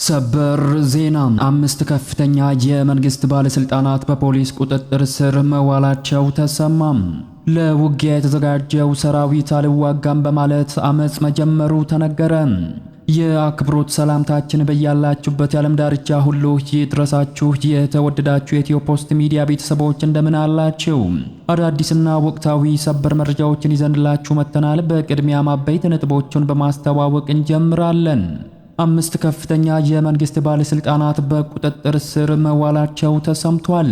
ሰበር ዜና፣ አምስት ከፍተኛ የመንግስት ባለስልጣናት በፖሊስ ቁጥጥር ስር መዋላቸው ተሰማም። ለውጊያ የተዘጋጀው ሰራዊት አልዋጋም በማለት አመፅ መጀመሩ ተነገረ። የአክብሮት ሰላምታችን በያላችሁበት የዓለም ዳርቻ ሁሉ ይድረሳችሁ። የተወደዳችሁ የኢትዮ ፖስት ሚዲያ ቤተሰቦች፣ እንደምን አላችሁ? አዳዲስና ወቅታዊ ሰበር መረጃዎችን ይዘንላችሁ መጥተናል። በቅድሚያ አበይት ነጥቦቹን በማስተዋወቅ እንጀምራለን። አምስት ከፍተኛ የመንግስት ባለስልጣናት በቁጥጥር ስር መዋላቸው ተሰምቷል።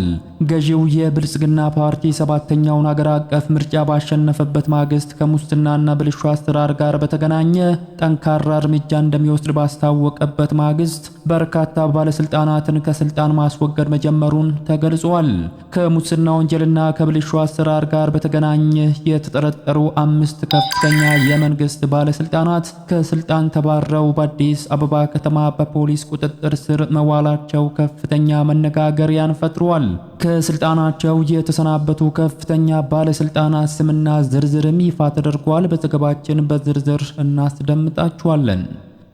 ገዢው የብልጽግና ፓርቲ ሰባተኛውን ሀገር አቀፍ ምርጫ ባሸነፈበት ማግስት ከሙስናና ብልሹ አሰራር ጋር በተገናኘ ጠንካራ እርምጃ እንደሚወስድ ባስታወቀበት ማግስት በርካታ ባለስልጣናትን ከስልጣን ማስወገድ መጀመሩን ተገልጿል። ከሙስና ወንጀልና ከብልሹ አሰራር ጋር በተገናኘ የተጠረጠሩ አምስት ከፍተኛ የመንግስት ባለስልጣናት ከስልጣን ተባረው በአዲስ አበባ ከተማ በፖሊስ ቁጥጥር ስር መዋላቸው ከፍተኛ መነጋገሪያን ፈጥሯል። ከስልጣናቸው የተሰናበቱ ከፍተኛ ባለስልጣናት ስምና ዝርዝርም ይፋ ተደርጓል። በዘገባችን በዝርዝር እናስደምጣችኋለን።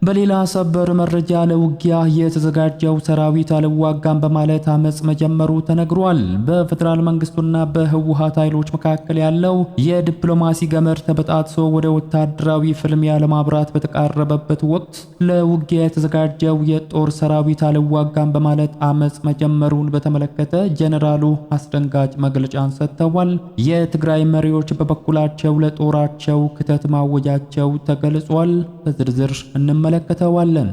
በሌላ ሰበር መረጃ፣ ለውጊያ የተዘጋጀው ሰራዊት አልዋጋም በማለት አመፅ መጀመሩ ተነግሯል። በፌዴራል መንግስቱና በህወሓት ኃይሎች መካከል ያለው የዲፕሎማሲ ገመድ ተበጣጥሶ ወደ ወታደራዊ ፍልሚያ ለማብራት በተቃረበበት ወቅት ለውጊያ የተዘጋጀው የጦር ሰራዊት አልዋጋም በማለት አመፅ መጀመሩን በተመለከተ ጀኔራሉ አስደንጋጭ መግለጫን ሰጥተዋል። የትግራይ መሪዎች በበኩላቸው ለጦራቸው ክተት ማወጃቸው ተገልጿል። በዝርዝር እንመለከተዋለን።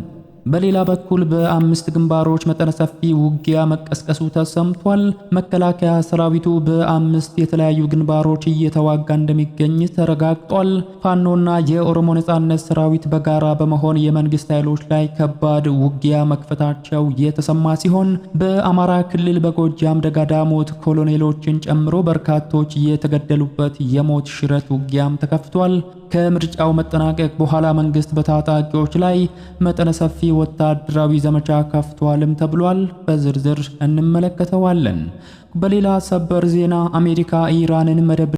በሌላ በኩል በአምስት ግንባሮች መጠነ ሰፊ ውጊያ መቀስቀሱ ተሰምቷል። መከላከያ ሰራዊቱ በአምስት የተለያዩ ግንባሮች እየተዋጋ እንደሚገኝ ተረጋግጧል። ፋኖና የኦሮሞ ነጻነት ሰራዊት በጋራ በመሆን የመንግስት ኃይሎች ላይ ከባድ ውጊያ መክፈታቸው የተሰማ ሲሆን፣ በአማራ ክልል በጎጃም ደጋዳሞት ኮሎኔሎችን ጨምሮ በርካቶች የተገደሉበት የሞት ሽረት ውጊያም ተከፍቷል። ከምርጫው መጠናቀቅ በኋላ መንግስት በታጣቂዎች ላይ መጠነ ሰፊ ወታደራዊ ዘመቻ ከፍቷልም ተብሏል። በዝርዝር እንመለከተዋለን። በሌላ ሰበር ዜና፣ አሜሪካ ኢራንን መደብ